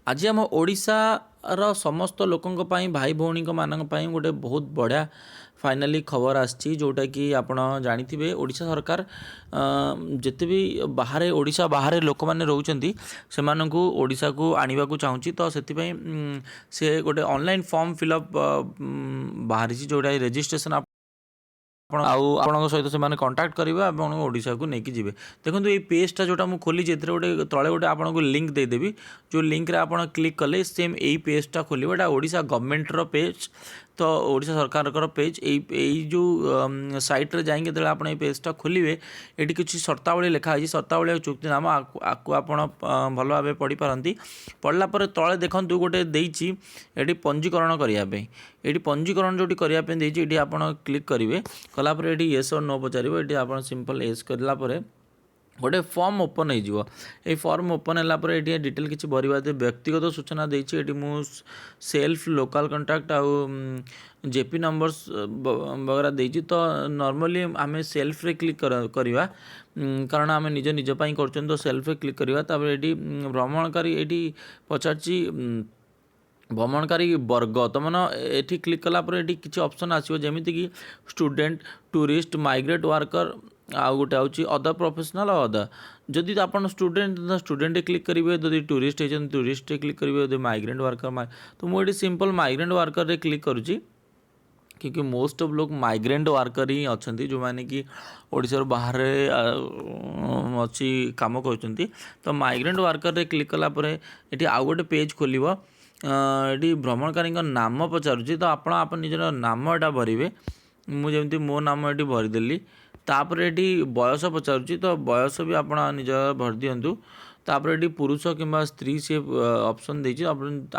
ଆଜି ଆମ ଓଡ଼ିଶାର ସମସ୍ତ ଲୋକଙ୍କ ପାଇଁ, ଭାଇ ଭଉଣୀଙ୍କ ମାନଙ୍କ ପାଇଁ ଗୋଟେ ବହୁତ ବଢ଼ିଆ ଫାଇନାଲି ଖବର ଆସିଛି, ଯେଉଁଟାକି ଆପଣ ଜାଣିଥିବେ, ଓଡ଼ିଶା ସରକାର ଯେତେ ବି ବାହାରେ, ଓଡ଼ିଶା ବାହାରେ ଲୋକମାନେ ରହୁଛନ୍ତି, ସେମାନଙ୍କୁ ଓଡ଼ିଶାକୁ ଆଣିବାକୁ ଚାହୁଁଛି। ତ ସେଥିପାଇଁ ସେ ଗୋଟେ ଅନଲାଇନ୍ ଫର୍ମ ଫିଲ୍ଅପ୍ ବାହାରିଛି, ଯେଉଁଟା ରେଜିଷ୍ଟ୍ରେସନ୍ ଆପଣ ଆଉ ଆପଣଙ୍କ ସହିତ ସେମାନେ କଣ୍ଟାକ୍ଟ କରିବେ ଏବଂ ଓଡ଼ିଶାକୁ ନେଇକି ଯିବେ। ଦେଖନ୍ତୁ, ଏଇ ପେଜ୍ଟା ଯେଉଁଟା ମୁଁ ଖୋଲିଛି, ଏଥିରେ ଗୋଟେ ତଳେ ଗୋଟେ ଆପଣଙ୍କୁ ଲିଙ୍କ୍ ଦେଇଦେବି, ଯେଉଁ ଲିଙ୍କ୍ରେ ଆପଣ କ୍ଲିକ୍ କଲେ ସେମ୍ ଏଇ ପେଜ୍ଟା ଖୋଲିବ। ଏଇଟା ଓଡ଼ିଶା ଗଭର୍ଣ୍ଣମେଣ୍ଟର ପେଜ୍, ତ ଓଡ଼ିଶା ସରକାରଙ୍କର ପେଜ୍। ଏଇ ଯେଉଁ ସାଇଟ୍ରେ ଯାଇକି ଯେତେବେଳେ ଆପଣ ଏଇ ପେଜ୍ଟା ଖୋଲିବେ, ଏଠି କିଛି ସର୍ତ୍ତାବଳୀ ଲେଖା ହେଇଛି। ସର୍ତ୍ତାବଳୀ ଆଉ ଚୁକ୍ତିନାମା, ଆକୁ ଆପଣ ଭଲ ଭାବେ ପଢ଼ିପାରନ୍ତି। ପଢ଼ିଲା ପରେ ତଳେ ଦେଖନ୍ତୁ, ଗୋଟେ ଦେଇଛି ଏଠି ପଞ୍ଜୀକରଣ କରିବା ପାଇଁ। ଏଠି ପଞ୍ଜୀକରଣ ଯେଉଁଠି କରିବା ପାଇଁ ଦେଇଛି, ଏଠି ଆପଣ କ୍ଲିକ୍ କରିବେ। କଲା ପରେ ଏଠି ୟେସ୍ ଅର୍ ନୋ ପଚାରିବ। ଏଠି ଆପଣ ସିମ୍ପଲ୍ ୟେସ୍ କରିଲା ପରେ ଗୋଟେ ଫର୍ମ ଓପନ୍ ହେଇଯିବ। ଏଇ ଫର୍ମ ଓପନ୍ ହେଲା ପରେ ଏଠି ଡିଟେଲ୍ କିଛି ଭରିବା, ବ୍ୟକ୍ତିଗତ ସୂଚନା ଦେଇଛି। ଏଠି ମୁଁ ସେଲ୍ଫ, ଲୋକାଲ୍ କଣ୍ଟାକ୍ଟ ଆଉ ଜେପି ନମ୍ବର୍ସ ବଗେରା ଦେଇଛି। ତ ନର୍ମାଲି ଆମେ ସେଲ୍ଫରେ କ୍ଲିକ୍ କରିବା, କାରଣ ଆମେ ନିଜ ନିଜ ପାଇଁ କରୁଛନ୍ତି। ତ ସେଲ୍ଫରେ କ୍ଲିକ୍ କରିବା। ତାପରେ ଏଠି ଭ୍ରମଣକାରୀ, ଏଠି ପଚାରିଛି ଭ୍ରମଣକାରୀ ବର୍ଗ। ତ ମାନେ ଏଠି କ୍ଲିକ୍ କଲା ପରେ ଏଠି କିଛି ଅପସନ୍ ଆସିବ, ଯେମିତିକି ଷ୍ଟୁଡେଣ୍ଟ, ଟୁରିଷ୍ଟ, ମାଇଗ୍ରେଣ୍ଟ ୱାର୍କର, ଆଉ ଗୋଟେ ହେଉଛି ଅଦର ପ୍ରଫେସନାଲ୍ ଆଉ ଅଦର। ଯଦି ଆପଣ ଷ୍ଟୁଡେଣ୍ଟ, ତ ଷ୍ଟୁଡେଣ୍ଟରେ କ୍ଲିକ୍ କରିବେ। ଯଦି ଟୁରିଷ୍ଟ ହେଇଛନ୍ତି, ଟୁରିଷ୍ଟରେ କ୍ଲିକ୍ କରିବେ। ଯଦି ମାଇଗ୍ରେଣ୍ଟ ୱାର୍କର, ତ ମୁଁ ଏଠି ସିମ୍ପଲ୍ ମାଇଗ୍ରେଣ୍ଟ ୱାର୍କରରେ କ୍ଲିକ୍ କରୁଛି, क्योंकि ମୋଷ୍ଟ ଅଫ୍ ଲୋକ ମାଇଗ୍ରେଣ୍ଟ ୱାର୍କର ହିଁ ଅଛନ୍ତି, ଯେଉଁମାନେ କି ଓଡ଼ିଶାରୁ ବାହାରେ ଅଛି କାମ କରୁଛନ୍ତି। ତ ମାଇଗ୍ରେଣ୍ଟ ୱାର୍କରରେ କ୍ଲିକ୍ କଲା ପରେ ଏଠି ଆଉ ଗୋଟେ ପେଜ୍ ଖୋଲିବ। ଏଠି ଭ୍ରମଣକାରୀଙ୍କ ନାମ ପଚାରୁଛି, ତ ଆପଣ ଆପଣ ନିଜର ନାମ ଏଇଟା ଭରିବେ। ମୁଁ ଯେମିତି ମୋ ନାମ ଏଠି ଭରିଦେଲି। ତାପରେ ଏଠି ବୟସ ପଚାରୁଛି, ତ ବୟସ ବି ଆପଣ ନିଜ ଭରି ଦିଅନ୍ତୁ। ତାପରେ ଏଠି ପୁରୁଷ କିମ୍ବା ସ୍ତ୍ରୀ ସିଏ ଅପସନ୍ ଦେଇଛି।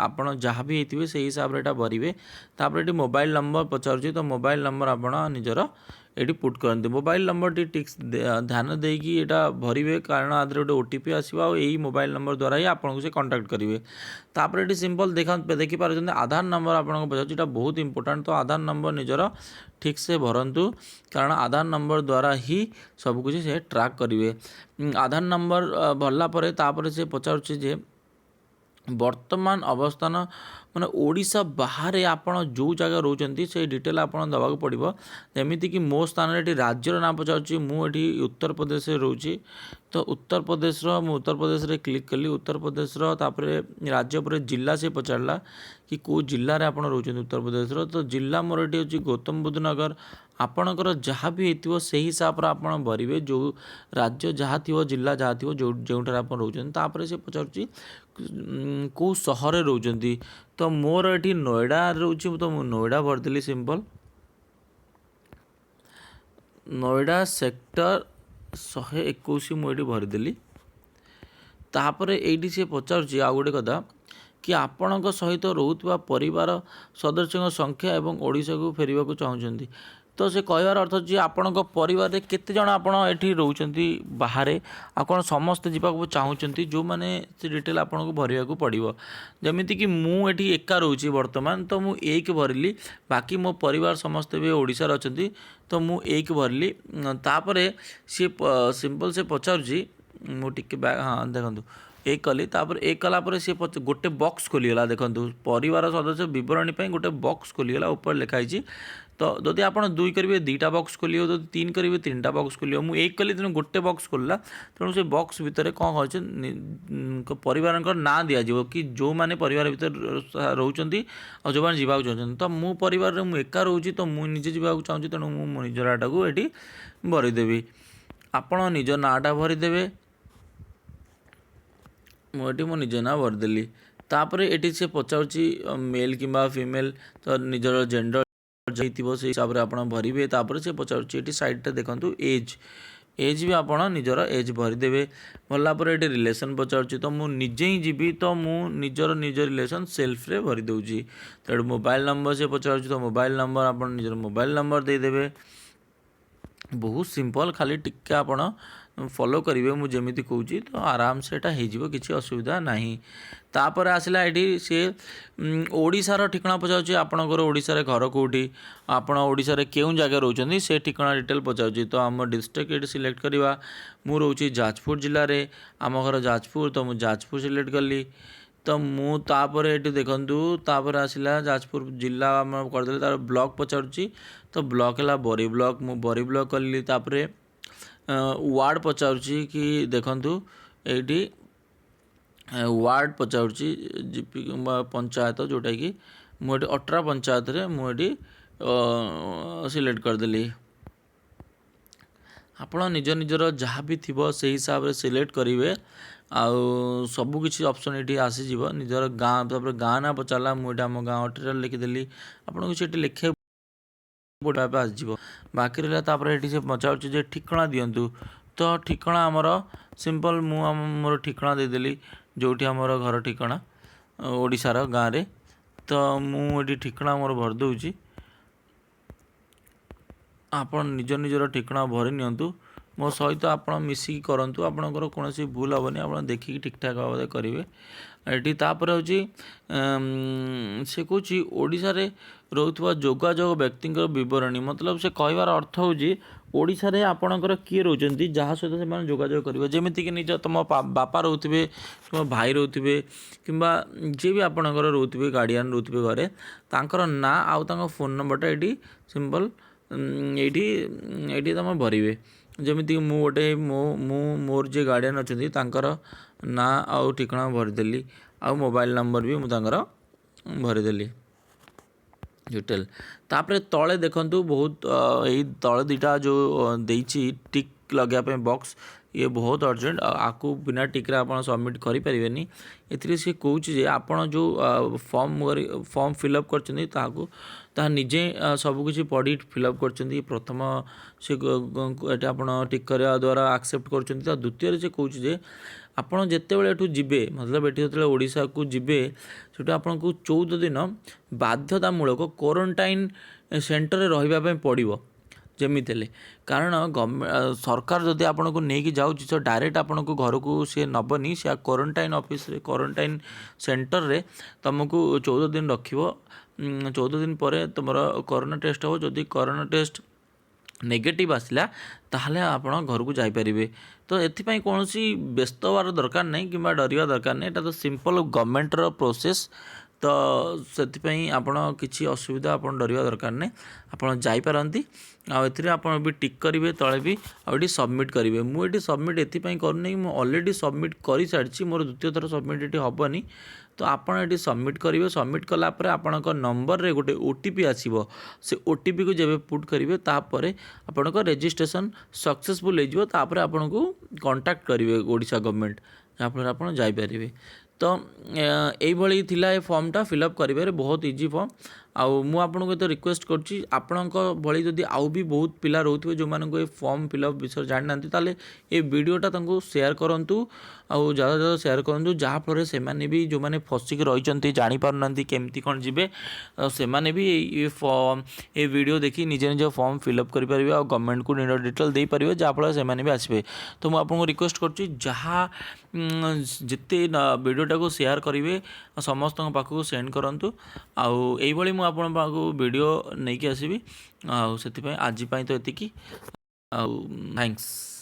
ଆପଣ ଯାହା ବି ହେଇଥିବେ, ସେଇ ହିସାବରେ ଏଇଟା ଭରିବେ। ତାପରେ ଏଠି ମୋବାଇଲ୍ ନମ୍ବର ପଚାରୁଛି, ତ ମୋବାଇଲ୍ ନମ୍ବର ଆପଣ ନିଜର ଏଠି ପୁଟ୍ କରନ୍ତୁ। ମୋବାଇଲ୍ ନମ୍ବରଟି ଠିକ୍ ଧ୍ୟାନ ଦେଇକି ଏଇଟା ଭରିବେ, କାରଣ ଆ ଦେହରେ ଗୋଟେ ଓଟିପି ଆସିବ ଆଉ ଏଇ ମୋବାଇଲ୍ ନମ୍ବର ଦ୍ୱାରା ହିଁ ଆପଣଙ୍କୁ ସେ କଣ୍ଟାକ୍ଟ କରିବେ। ତାପରେ ଏଠି ସିମ୍ପଲ୍ ଦେଖିପାରୁଛନ୍ତି, ଆଧାର ନମ୍ବର ଆପଣଙ୍କୁ ପଚାରୁଛି। ଏଇଟା ବହୁତ ଇମ୍ପୋର୍ଟାଣ୍ଟ। ତ ଆଧାର ନମ୍ବର ନିଜର ଠିକ୍ସେ ଭରନ୍ତୁ, କାରଣ ଆଧାର ନମ୍ବର ଦ୍ୱାରା ହିଁ ସବୁକିଛି ସେ ଟ୍ରାକ୍ କରିବେ। ଆଧାର ନମ୍ବର ଭରିଲା ପରେ ତାପରେ ସେ ପଚାରୁଛି ଯେ ବର୍ତ୍ତମାନ ଅବସ୍ଥାନ, ମାନେ ଓଡ଼ିଶା ବାହାରେ ଆପଣ ଯେଉଁ ଜାଗାରେ ରହୁଛନ୍ତି, ସେଇ ଡିଟେଲ୍ ଆପଣ ଦେବାକୁ ପଡ଼ିବ। ଯେମିତିକି ମୋ ସ୍ଥାନରେ ଏଠି ରାଜ୍ୟର ନାଁ ପଚାରୁଛି। ମୁଁ ଏଠି ଉତ୍ତରପ୍ରଦେଶରେ ରହୁଛି, ତ ଉତ୍ତରପ୍ରଦେଶର ମୁଁ ଉତ୍ତରପ୍ରଦେଶରେ କ୍ଲିକ୍ କଲି, ଉତ୍ତରପ୍ରଦେଶର। ତାପରେ ରାଜ୍ୟ ପରେ ଜିଲ୍ଲା ସେ ପଚାରିଲା କି କେଉଁ ଜିଲ୍ଲାରେ ଆପଣ ରହୁଛନ୍ତି ଉତ୍ତରପ୍ରଦେଶର। ତ ଜିଲ୍ଲା ମୋର ଏଠି ଅଛି ଗୌତମ ବୁଦ୍ଧ ନଗର। ଆପଣଙ୍କର ଯାହା ବି ହେଇଥିବ, ସେଇ ହିସାବରେ ଆପଣ ଭରିବେ, ଯେଉଁ ରାଜ୍ୟ ଯାହା ଥିବ, ଜିଲ୍ଲା ଯାହା ଥିବ, ଯେଉଁ ଯେଉଁଠାରେ ଆପଣ ରହୁଛନ୍ତି। ତାପରେ ସେ ପଚାରୁଛି କେଉଁ ସହରରେ ରହୁଛନ୍ତି। ତ ମୋର ଏଠି ନୋଏଡ଼ା ରହୁଛି, ତ ମୁଁ ନୋଏଡ଼ା ଭରିଦେଲି। ସିମ୍ପଲ୍ ନୋଏଡ଼ା ସେକ୍ଟର 121 ମୁଁ ଏଠି ଭରିଦେଲି। ତାପରେ ଏଇଠି ସେ ପଚାରୁଛି ଆଉ ଗୋଟେ କଥା କି ଆପଣଙ୍କ ସହିତ ରହୁଥିବା ପରିବାର ସଦସ୍ୟଙ୍କ ସଂଖ୍ୟା ଏବଂ ଓଡ଼ିଶାକୁ ଫେରିବାକୁ ଚାହୁଁଛନ୍ତି। ତ ସେ କହିବାର ଅର୍ଥ ଯେ ଆପଣଙ୍କ ପରିବାରରେ କେତେ ଜଣ ଆପଣ ଏଠି ରହୁଛନ୍ତି ବାହାରେ, ଆଉ କ'ଣ ସମସ୍ତେ ଯିବାକୁ ଚାହୁଁଛନ୍ତି ଯେଉଁମାନେ, ସେ ଡିଟେଲ୍ ଆପଣଙ୍କୁ ଭରିବାକୁ ପଡ଼ିବ। ଯେମିତିକି ମୁଁ ଏଠି ଏକା ରହୁଛି ବର୍ତ୍ତମାନ, ତ ମୁଁ ଏକ ଭରିଲି। ବାକି ମୋ ପରିବାର ସମସ୍ତେ ବି ଓଡ଼ିଶାରେ ଅଛନ୍ତି, ତ ମୁଁ ଏକ ଭରିଲି। ତାପରେ ସିଏ ସିମ୍ପଲ୍ ସେ ପଚାରୁଛି, ମୁଁ ଟିକେ, ହଁ, ଦେଖନ୍ତୁ, ଏକ କଲି। ତାପରେ ଏକ କଲା ପରେ ସିଏ ଗୋଟେ ବକ୍ସ ଖୋଲିଗଲା। ଦେଖନ୍ତୁ, ପରିବାର ସଦସ୍ୟ ବିବରଣୀ ପାଇଁ ଗୋଟେ ବକ୍ସ ଖୋଲିଗଲା, ଉପରେ ଲେଖା ହେଇଛି। ତ ଯଦି ଆପଣ ଦୁଇ କରିବେ, ଦୁଇଟା ବକ୍ସ ଖୋଲିବ। ଯଦି ତିନି କରିବେ, ତିନିଟା ବକ୍ସ ଖୋଲିବ। ମୁଁ ଏକ କଲି, ତେଣୁ ଗୋଟେ ବକ୍ସ ଖୋଲିଲା। ତେଣୁ ସେ ବକ୍ସ ଭିତରେ କ'ଣ ଅଛି, ପରିବାରଙ୍କ ନାଁ ଦିଆଯିବ କି ଯେଉଁମାନେ ପରିବାର ଭିତରେ ରହୁଛନ୍ତି ଆଉ ଯେଉଁମାନେ ଯିବାକୁ ଚାହୁଁଛନ୍ତି। ତ ମୁଁ ପରିବାରରେ ମୁଁ ଏକା ରହୁଛି, ତ ମୁଁ ନିଜେ ଯିବାକୁ ଚାହୁଁଛି, ତେଣୁ ମୁଁ ମୋ ନିଜ ନାଁଟାକୁ ଏଠି ଭରିଦେବି। ଆପଣ ନିଜ ନାଁଟା ଭରିଦେବେ। ମୁଁ ଏଠି ମୋ ନିଜ ନାଁ ଭରିଦେଲି। ତାପରେ ଏଠି ସେ ପଚାରୁଛି ମେଲ୍ କିମ୍ବା ଫିମେଲ୍, ତ ନିଜର ଜେଣ୍ଡର ହେଇଥିବ, ସେଇ ହିସାବରେ ଆପଣ ଭରିବେ। ତାପରେ ସେ ପଚାରୁଛି ଏଠି ସାଇଡ଼୍ଟା ଦେଖନ୍ତୁ, ଏଜ୍। ଏଜ୍ ବି ଆପଣ ନିଜର ଏଜ୍ ଭରିଦେବେ। ଭରିଲା ପରେ ଏଠି ରିଲେସନ୍ ପଚାରୁଛି। ତ ମୁଁ ନିଜେ ହିଁ ଯିବି, ତ ମୁଁ ନିଜର ନିଜ ରିଲେସନ୍ ସେଲ୍ଫରେ ଭରି ଦେଉଛି। ତ ଏଠି ମୋବାଇଲ୍ ନମ୍ବର ସେ ପଚାରୁଛି, ତ ମୋବାଇଲ୍ ନମ୍ବର ଆପଣ ନିଜର ମୋବାଇଲ୍ ନମ୍ବର ଦେଇଦେବେ। ବହୁତ ସିମ୍ପଲ୍, ଖାଲି ଟିକେ ଆପଣ ଫଲୋ କରିବେ ମୁଁ ଯେମିତି କହୁଛି, ତ ଆରାମସେ ଏଇଟା ହେଇଯିବ, କିଛି ଅସୁବିଧା ନାହିଁ। ତାପରେ ଆସିଲା ଏଠି ସିଏ ଓଡ଼ିଶାର ଠିକଣା ପଚାରୁଛି। ଆପଣଙ୍କର ଓଡ଼ିଶାରେ ଘର କେଉଁଠି, ଆପଣ ଓଡ଼ିଶାରେ କେଉଁ ଜାଗାରେ ରହୁଛନ୍ତି, ସେ ଠିକଣା ଡିଟେଲ୍ ପଚାରୁଛି। ତ ଆମ ଡିଷ୍ଟ୍ରିକ୍ଟ ଏଠି ସିଲେକ୍ଟ କରିବା। ମୁଁ ରହୁଛି ଯାଜପୁର ଜିଲ୍ଲାରେ, ଆମ ଘର ଯାଜପୁର, ତ ମୁଁ ଯାଜପୁର ସିଲେକ୍ଟ କଲି। ତ ମୁଁ ତାପରେ ଏଠି ଦେଖନ୍ତୁ, ତାପରେ ଆସିଲା ଯାଜପୁର ଜିଲ୍ଲା ଆମର କରିଦେଲି। ତାପରେ ବ୍ଲକ୍ ପଚାରୁଛି, ତ ବ୍ଲକ୍ ହେଲା ବରୀ ବ୍ଲକ୍, ମୁଁ ବରୀ ବ୍ଲକ୍ କଲି। ତାପରେ ୱାର୍ଡ଼ ପଚାରୁଛି କି, ଦେଖନ୍ତୁ, ଏଇଠି ୱାର୍ଡ଼ ପଚାରୁଛି, ଜିପି କିମ୍ବା ପଞ୍ଚାୟତ, ଯେଉଁଟାକି ମୁଁ ଏଠି ଅଟ୍ରା ପଞ୍ଚାୟତରେ ମୁଁ ଏଠି ସିଲେକ୍ଟ କରିଦେଲି। ଆପଣ ନିଜ ନିଜର ଯାହା ବି ଥିବ, ସେଇ ହିସାବରେ ସିଲେକ୍ଟ କରିବେ ଆଉ ସବୁକିଛି ଅପସନ୍ ଏଠି ଆସିଯିବ। ନିଜର ଗାଁ, ତାପରେ ଗାଁ ନାଁ ପଚାରିଲା, ମୁଁ ଏଠି ଆମ ଗାଁ ଅଟ୍ରିରେ ଲେଖିଦେଲି। ଆପଣଙ୍କୁ ସେଠି ଲେଖିବାକୁ ଆସିଯିବ। ବାକି ରହିଲା, ତାପରେ ଏଠି ସେ ପଚାରୁଛି ଯେ ଠିକଣା ଦିଅନ୍ତୁ। ତ ଠିକଣା ଆମର ସିମ୍ପଲ୍, ମୁଁ ମୋର ଠିକଣା ଦେଇଦେଲି, ଯେଉଁଠି ଆମର ଘର ଠିକଣା ଓଡ଼ିଶାର ଗାଁରେ। ତ ମୁଁ ଏଠି ଠିକଣା ମୋର ଭରି ଦେଉଛି। ଆପଣ ନିଜ ନିଜର ଠିକଣା ଭରି ନିଅନ୍ତୁ। ମୋ ସହିତ ଆପଣ ମିଶିକି କରନ୍ତୁ, ଆପଣଙ୍କର କୌଣସି ଭୁଲ ହେବନି। ଆପଣ ଦେଖିକି ଠିକ୍ଠାକ୍ ଭାବରେ କରିବେ ଏଠି। ତାପରେ ହେଉଛି ସେ କହୁଛି, ଓଡ଼ିଶାରେ ରହୁଥିବା ଯୋଗାଯୋଗ ବ୍ୟକ୍ତିଙ୍କର ବିବରଣୀ। ମତଲବ ସେ କହିବାର ଅର୍ଥ ହେଉଛି, ଓଡ଼ିଶାରେ ଆପଣଙ୍କର କିଏ ରହୁଛନ୍ତି, ଯାହା ସହିତ ସେମାନେ ଯୋଗାଯୋଗ କରିବେ। ଯେମିତିକି ନିଜ ତୁମ ବାପା ରହୁଥିବେ କିମ୍ବା ଭାଇ ରହୁଥିବେ କିମ୍ବା ଯିଏ ବି ଆପଣଙ୍କର ରହୁଥିବେ, ଗାର୍ଡ଼ିଆନ୍ ରହୁଥିବେ ଘରେ, ତାଙ୍କର ନାଁ ଆଉ ତାଙ୍କ ଫୋନ୍ ନମ୍ବରଟା ଏଇଠି ସିମ୍ପଲ୍ ଏଇଠି ଏଇଠି ତୁମେ ଭରିବେ। ଯେମିତିକି ମୁଁ ଗୋଟେ ମୁଁ ମୋର ଯିଏ ଗାର୍ଡ଼ିଆନ୍ ଅଛନ୍ତି, ତାଙ୍କର ନାଁ ଆଉ ଠିକଣା ଭରିଦେଲି ଆଉ ମୋବାଇଲ୍ ନମ୍ବର ବି ମୁଁ ତାଙ୍କର ଭରିଦେଲି ଡିଟେଲ୍। ତାପରେ ତଳେ ଦେଖନ୍ତୁ, ବହୁତ ଏଇ ତଳେ ଦୁଇଟା ଯେଉଁ ଦେଇଛି ଟିକ୍ ଲଗାଇବା ପାଇଁ ବକ୍ସ, ଇଏ ବହୁତ ଅର୍ଜେଣ୍ଟ। ଆକୁ ବିନା ଟିକ୍ରେ ଆପଣ ସବମିଟ୍ କରିପାରିବେନି। ଏଥିରେ ସେ କହୁଛି ଯେ ଆପଣ ଯେଉଁ ଫର୍ମ କରି ଫର୍ମ ଫିଲ୍ଅପ୍ କରିଛନ୍ତି, ତାହାକୁ ତାହା ନିଜେ ସବୁକିଛି ପଢ଼ି ଫିଲ୍ଅପ୍ କରିଛନ୍ତି। ପ୍ରଥମ ସେ ଏଠି ଆପଣ ଟିକ୍ କରିବା ଦ୍ୱାରା ଆକ୍ସେପ୍ଟ କରୁଛନ୍ତି। ତ ଦ୍ୱିତୀୟରେ ସେ କହୁଛି ଯେ ଆପଣ ଯେତେବେଳେ ଏଠୁ ଯିବେ, ମତଲବ ଏଠି ଯେତେବେଳେ ଓଡ଼ିଶାକୁ ଯିବେ, ସେଠୁ ଆପଣଙ୍କୁ 14 ଦିନ ବାଧ୍ୟତାମୂଳକ କ୍ୱାରେଣ୍ଟାଇନ୍ ସେଣ୍ଟରରେ ରହିବା ପାଇଁ ପଡ଼ିବ ଯେମିତି ହେଲେ। କାରଣ ସରକାର ଯଦି ଆପଣଙ୍କୁ ନେଇକି ଯାଉଛି, ତ ଡାଇରେକ୍ଟ ଆପଣଙ୍କୁ ଘରକୁ ସିଏ ନେବନି। ସେ କ୍ୱାରେଣ୍ଟାଇନ୍ ଅଫିସରେ, କ୍ୱାରେଣ୍ଟାଇନ୍ ସେଣ୍ଟରରେ ତୁମକୁ 14 ଦିନ ରଖିବ। 14 ଦିନ ପରେ ତୁମର କରୋନା ଟେଷ୍ଟ ହେବ। ଯଦି କରୋନା ଟେଷ୍ଟ ନେଗେଟିଭ୍ ଆସିଲା, ତାହେଲେ ଆପଣ ଘରକୁ ଯାଇପାରିବେ। ତ ଏଥିପାଇଁ କୌଣସି ବ୍ୟସ୍ତ ହେବାର ଦରକାର ନାହିଁ କିମ୍ବା ଡରିବା ଦରକାର ନାହିଁ। ଏଇଟା ତ ସିମ୍ପଲ୍ ଗଭର୍ଣ୍ଣମେଣ୍ଟର ପ୍ରୋସେସ୍। ତ ସେଥିପାଇଁ ଆପଣ କିଛି ଅସୁବିଧା, ଆପଣ ଡରିବା ଦରକାର ନାହିଁ, ଆପଣ ଯାଇପାରନ୍ତି। ଆଉ ଏଥିରେ ଆପଣ ବି ଟିକ୍ କରିବେ ତଳେ ବି ଆଉ ଏଠି ସବମିଟ୍ କରିବେ। ମୁଁ ଏଠି ସବମିଟ୍ ଏଥିପାଇଁ କରୁନି, ମୁଁ ଅଲରେଡ଼ି ସବମିଟ୍ କରିସାରିଛି। ମୋର ଦ୍ୱିତୀୟ ଥର ସବମିଟ୍ ଏଠି ହେବନି। ତ ଆପଣ ଏଠି ସବମିଟ୍ କରିବେ। ସବମିଟ୍ କଲା ପରେ ଆପଣଙ୍କ ନମ୍ବରରେ ଗୋଟେ ଓଟିପି ଆସିବ। ସେ ଓଟିପିକୁ ଯେବେ ପୁଟ୍ କରିବେ, ତାପରେ ଆପଣଙ୍କ ରେଜିଷ୍ଟ୍ରେସନ୍ ସକ୍ସେସଫୁଲ୍ ହେଇଯିବ। ତାପରେ ଆପଣଙ୍କୁ କଣ୍ଟାକ୍ଟ କରିବେ ଓଡ଼ିଶା ଗଭର୍ଣ୍ଣମେଣ୍ଟ, ଯାହାଫଳରେ ଆପଣ ଯାଇପାରିବେ। ତ ଏଇଭଳି ଥିଲା ଏ ଫର୍ମଟା ଫିଲ୍ଅପ୍ କରିବାରେ, ବହୁତ ଇଜି ଫର୍ମ। ଆଉ ମୁଁ ଆପଣଙ୍କୁ ଏତେ ରିକ୍ୱେଷ୍ଟ କରୁଛି, ଆପଣଙ୍କ ଭଳି ଯଦି ଆଉ ବି ବହୁତ ପିଲା ରହୁଥିବେ, ଯେଉଁମାନଙ୍କୁ ଏ ଫର୍ମ ଫିଲ୍ଅପ୍ ବିଷୟରେ ଜାଣିନାହାନ୍ତି, ତାହେଲେ ଏ ଭିଡ଼ିଓଟା ତାଙ୍କୁ ସେୟାର କରନ୍ତୁ ଆଉ ଜ୍ୟାଦା ଜ୍ୟାଦା ସେୟାର କରନ୍ତୁ, ଯାହାଫଳରେ ସେମାନେ ବି, ଯେଉଁମାନେ ଫସିକି ରହିଛନ୍ତି, ଜାଣିପାରୁନାହାନ୍ତି କେମିତି କ'ଣ ଯିବେ, ସେମାନେ ବି ଏଇ ଫର୍ମ, ଏ ଭିଡ଼ିଓ ଦେଖି ନିଜ ନିଜ ଫର୍ମ ଫିଲ୍ଅପ୍ କରିପାରିବେ ଆଉ ଗଭର୍ଣ୍ଣମେଣ୍ଟକୁ ନିଜ ଡିଟେଲ୍ ଦେଇପାରିବେ, ଯାହାଫଳରେ ସେମାନେ ବି ଆସିବେ। ତ ମୁଁ ଆପଣଙ୍କୁ ରିକ୍ୱେଷ୍ଟ କରୁଛି, ଯାହା ଯେତେ ଭିଡ଼ିଓଟାକୁ ସେୟାର କରିବେ, ସମସ୍ତଙ୍କ ପାଖକୁ ସେଣ୍ଡ କରନ୍ତୁ। ଆଉ ଏଇଭଳି ମୁଁ ଆପଣଙ୍କ ପାଖକୁ ଭିଡ଼ିଓ ନେଇକି ଆସିବି। ଆଉ ସେଥିପାଇଁ ଆଜି ପାଇଁ ତ ଏତିକି, ଆଉ thanks.